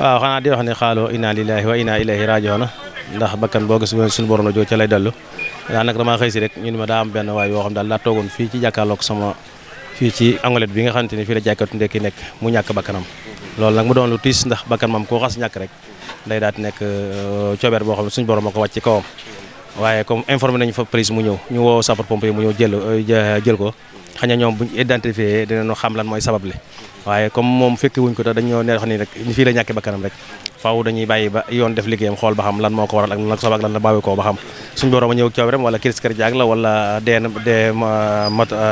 waaw xanaa di wax ne xaaloo inna lillahi wa inna ilayhi raji'un ndax bakkan boo gis suñu borom la jóg ca lay dellu daanaka damaa xëy si rek ñu ne ma daa am benn waay yoo xam daal daa toogoon fii ci jàkkaarloog sama fii ci angolette bi nga xamante ni fii la jàkkatu ndekki nekk mu ñàkk bakkanam loolu nag mu doon lu tiis ndax bakkan moom koo xas ñàkk rek day daat nekk coobeer boo xam ne suñu borom moo ko wàcc ci kawam waaye comme informé nañu fa police mu ñëw ñu woo sapeur pompier mu ñëw jël ko xëy na ñoom buñ identifié dinañu xam lan mooy sabab li waaye comme moom fekki wuñ ko te dañoo neex ni rek fii la ñàkk bakkanam rek faaw dañuy bàyyi ba yoon def liggéeyam xool ba xam lan moo ko waral ak lan sabab ak lan la bàyyi ko ba xam suñu borom a ñëw coobeeram wala crise cardiaque la wala dee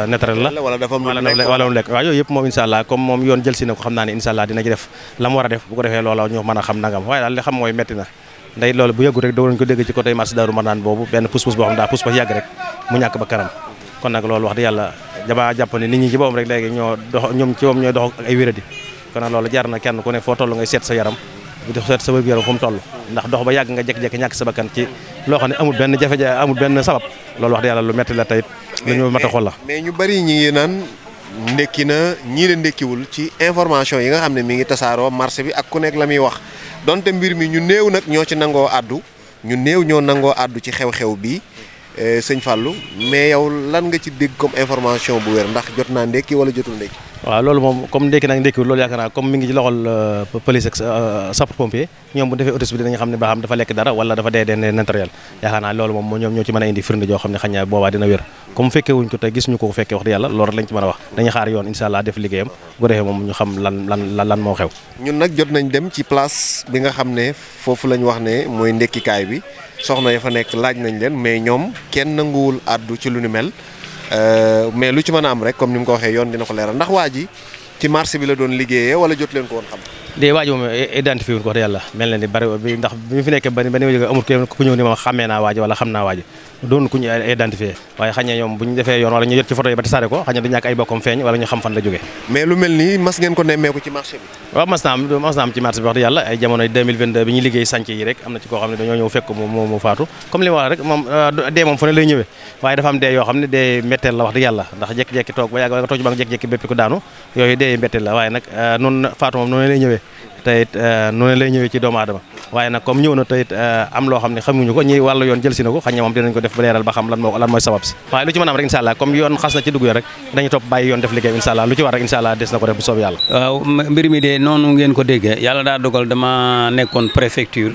naturel la wala mu lekk waaw yooyu yëpp moom incha allah comme moom yoon jël si na ko xam naa ne incha allah dina ci def la mu war a def bu ko defee loola ñu mën a xam nangam waaye daal li xam mooy metti na nday loolu bu yàggu rek doo ko dégg ci côté marché Daaru Marnaan boobu benn pousse-pousse boo xam daa pousse ba yàgg rek mu ñàkk ba kanam kon nag loolu wax dëgg yàlla dama jàpp ne nit ñi ci boppam rek léegi ñoo dox ñoom ci boppam ñooy dox ak ay wéradi kon nag loolu jar na kenn ku ne foo toll ngay seet sa yaram bu seet sa wér-gu-yaram fu mu toll ndax dox ba yàgg nga jékki-jékki ñàkk sa bakkan ci loo xam ne amul benn jafe-jafe amul benn sabab loolu wax dëgg yàlla lu metti la tayit lu ñu mat a xool la mais ñu bari ñi ngi naan ndekki na ñii la ndekkiwul ci information yi nga xam ne mi ngi tasaaroo marché bi ak ku nekk la muy wax donte mbir mi ñu néew nag ñoo ci nangoo àddu ñu néew ñoo nangoo àddu ci xew-xew bi sëñ Fallou mais yow lan nga ci dégg comme information bu wér ndax jot naa ndekki wala jotul ndekki. waaw loolu moom comme ndekki nag ndekkiwul loolu yaakaar naa comme mi ngi ci loxol police ak sapeur pompier ñoom bu defee autopsie bi dinañ xam ne ba xam dafa lekk dara wala dafa dee naturel yaakaar naa loolu moom ñoom ñoo ci mën a indi firnde joo xam ne xañ na boobaa dina wér comme fekkee wuñ ko te gis ñu ko fekkee wax dëgg yàlla loolu rek lañ ci mën a wax dañuy xaar yoon incha allah def liggéeyam bu defee moom ñu xam lan moo xew. ñun nag jot nañ dem ci place bi nga xam ne foofu lañ wax ne mooy ndekkikaay bi soxna ya fa nekk laaj nañ leen mais ñoom kenn nanguwul àddu ci lu ni mel mais lu ci mën a am rek comme ni mu ko waxee yoon dina ko leeral ndax waa ji ci marché bi la doon liggéeyee wala jot leen ko woon xam. de waa ji moom identifié wuñ ko wax dëgg yàlla mel na ni bari bi ndax bi mu fi nekkee ba ni amul ku ñëw ni ma xàmmee naa waa ji wala xam naa waa ji doon ku ñu identifié waaye xañ na ñoom bu ñu defee yoon wala ñu jot ci photo yi ba tasaare ko xañ na du ñàkk ay bokkam feeñ wala ñu xam fan la jógee. mais lu mel nii mas ngeen ko nemmeeku ci marché bi. waaw mas naa am ci marché bi wax dëgg yàlla ay jamono 2022 bi ñuy liggéey chantier yi rek am na ci koo xam ne dañoo ñëw fekk mu faatu comme li ma wax rek moom dee moom fu ne lay ñëwee waaye dafa am dee yoo xam ne dee mbetteel la wax dëgg yàlla ndax jékki-jékki toog ba yàgg wala nga toog ci ba nga jékki-jékki bépp ko daanu yooyu dee mbetteel la waaye nag noonu faatu moom noonu lay ñëwee te it noonu lay ñëwee ci doomu aadama waaye nag comme ñëw na te it am loo xam ne xamuñu ko ñi wàllu yoon jël si na ko xañ na moom dinañ ko def ba leeral ba xam lan mooy sabab si waaye lu ci mën a am rek incha allah comme yoon xas na ci dugg yoon rek dañu topp bàyyi yoon def liggéeyam incha allah lu ci war rek incha allah des na ko def bu soobee yàlla. waaw mbir mi de noonu ngeen ko déggee yàlla daa dogal dama nekkoon préfecture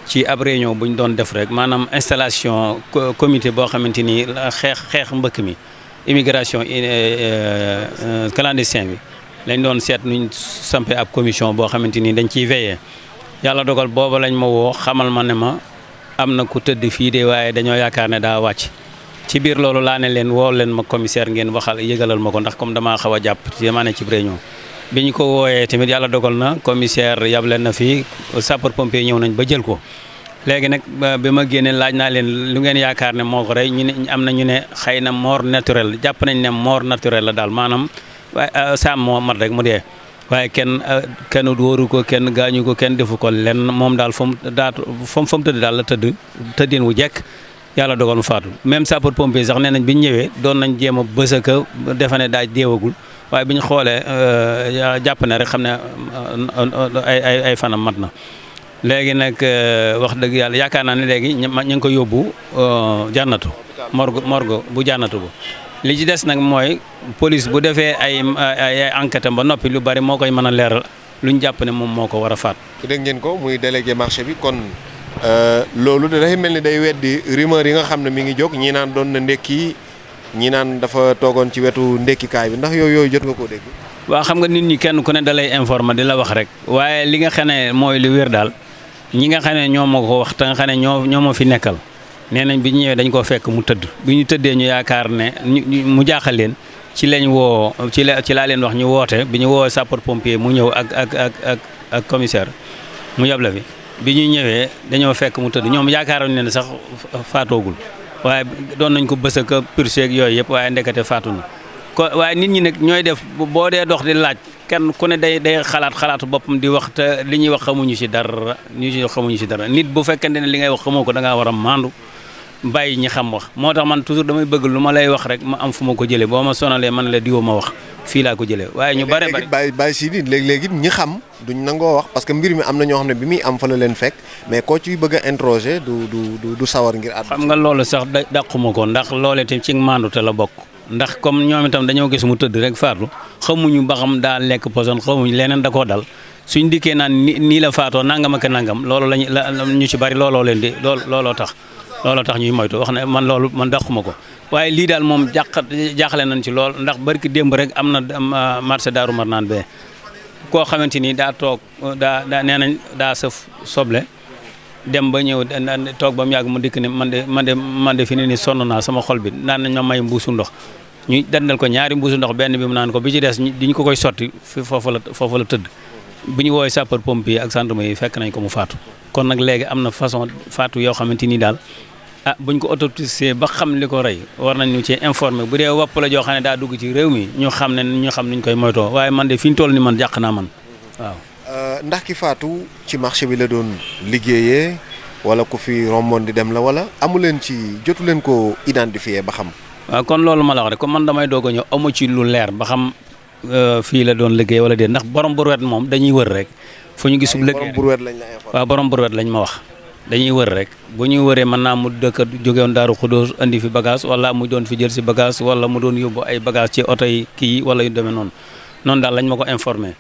ci ab réunion bu ñu doon def rek maanaam installation comité boo xamante ni xeex mbëkk mi immigration clandestin bi lañ doon seet nuñ sampe ab commission boo xamante ni dañ ciy veillé yàlla dogal booba lañ ma woo xamal ma ne ma am na ku tëdd fii de waaye dañoo yaakaar ne daa wàcc ci biir loolu laa ne leen woo leen ma commissaire ngeen waxal yëgalal ma ko ndax comme damaa xaw a jàpp ci damaa ne ci réunion bi ñu ko wooyee tamit yàlla dogal na commissaire yab leen na fii sapeur pompier ñëw nañ ba jël ko léegi nag bi ma génnee laaj naa leen lu ngeen yaakaar ne moo ko rey ñu ne am na ñu ne xëy na mort naturelle jàpp nañ ne mort naturelle la daal maanaam waaye saam moo mat rek mu dee waaye kenn wóoru ko kenn gaañu ko kenn defu ko lenn moom daal fa mu tëdd daal la tëddin wu jekk yàlla dogal mu faatu même sapeur pompier sax nee nañ bi ñu ñëwee doon nañ jéem a bësaka defe ne daa deewagul waaye bi ñu xoolee jàpp ne rek xam ne ay fanam mat na léegi nag wax dëgg yàlla yaakaar naa ne léegi ñu ngi ko yóbbu jànnatu morgue bu jànnatu bu li ci des nag mooy police bu defee ay enquête ba noppi lu bari moo koy mën a leeral lu ñu jàpp ne moom moo ko war a faat. dégg ngeen ko muy délégué marché bi kon loolu dafay mel ni day weddi rumeur yi nga xam ne mi ngi jóg ñii naan doon na ndekki ñii naan dafa toogoon ci wetu ndekkikaay bi ndax yooyu jot nga koo dégg. waaw xam nga nit ñi kenn ku ne da lay informer di la wax rek waaye li nga xam ne mooy lu wér daal ñi nga xam ne ñoo ma ko wax te nga xam ne ñoo ma fi nekkal. nee nañ bi ñu ñëwee dañ koo fekk mu tëdd bi ñu tëddee ñu yaakaar ne mu jaaxal leen ci lañ woo ci laa leen wax ñu woote bi ñu woo sapeur pompier mu ñëw ak commissaire mu yabla fi bi ñu ñëwee dañoo fekk mu tëdd ñoom yaakaaroon ne sax faatoogul waaye doon nañ ko bës ak purseeg yooyu yëpp waaye ndekete faatu na ko waaye nit ñi nag ñooy def boo dee dox di laaj kenn ku ne day xalaatu boppam di wax te li ñuy wax xamuñu ci dara nit bu fekkente ne li ngay wax xamoo ko da ngaa war a maandu bàyyi ñi xam wax moo tax man toujours damay bëgg lu ma lay wax rek ma am fu ma ko jëlee boo ma sonalee man la diwoo ma wax fii laa ko jëlee waaye ñu bare bari bàyyi Sidi léegi ñi xam duñ nangoo wax parce que mbir mi am na ñoo xam ne bi muy am fa la leen fekk mais koo ciy bëgg a interroger du sawar ngir àddu. xam nga loolu sax dàquma ko ndax loolee itam ci maandu te la bokk ndax comme ñoom itam dañoo gis mu tëdd rek faatu xamuñu ba xam daa lekk poson xamuñu leneen da koo dal suñ dikkee naan nii la faatoo nangam ak nangam loolu lañu ñu ci bari looloo leen di looloo tax ñuy moytu wax ne man loolu man dàquma ko waaye lii daal moom jaaxle nañ ci lool ndax barki démb rek am na marché Daaru Marnaan bee koo xamante ni daa toog daa nee nañ daa sëf soble dem ba ñëw toog ba mu yàgg mu dikk ne man de fi ne ni sonn naa sama xol bi naan nañ ma may mbuusu ndox ñu dandal ko ñaari mbuusu ndox benn bi mu naan ko bi ci des diñ ko koy sotti foofu la tëdd bu ñu woowee sapeur pompier ak gendarmerie yi fekk nañ ko mu faatu kon nag léegi am na façon faatu yoo xamante ni daal buñ ko autopsie ba xam li ko rey war nañ ñu ci informer bu dee wopp la joo xam ne daa dugg ci réew mi ñu xam nuñ koy moytoo waaye man de fi ñu toll ni man jàq naa man waaw. ndax ki faatu ci marché bi la doon liggéeyee wala ku fi romboon di dem la wala amu leen ci jotu leen ko identifier ba xam. waaw kon loolu ma la wax rek comme man damay doog a ñëw amu ci lu leer ba xam fii la doon liggéey wala déet ndax borom burwet moom dañuy wër rek. fu ñu gisul liggéey borom burwet lañ la informé. waaw borom burwet lañ ma wax. dañuy wër rek bu ñuy wëree mën naa mu dëkk jógewoon Daaru Xudóos andi fi bagage wala mu doon fi jël si bagage wala mu doon yóbbu ay bagage ci oto yi kii wala yu demee noonu daal lañ ma ko informé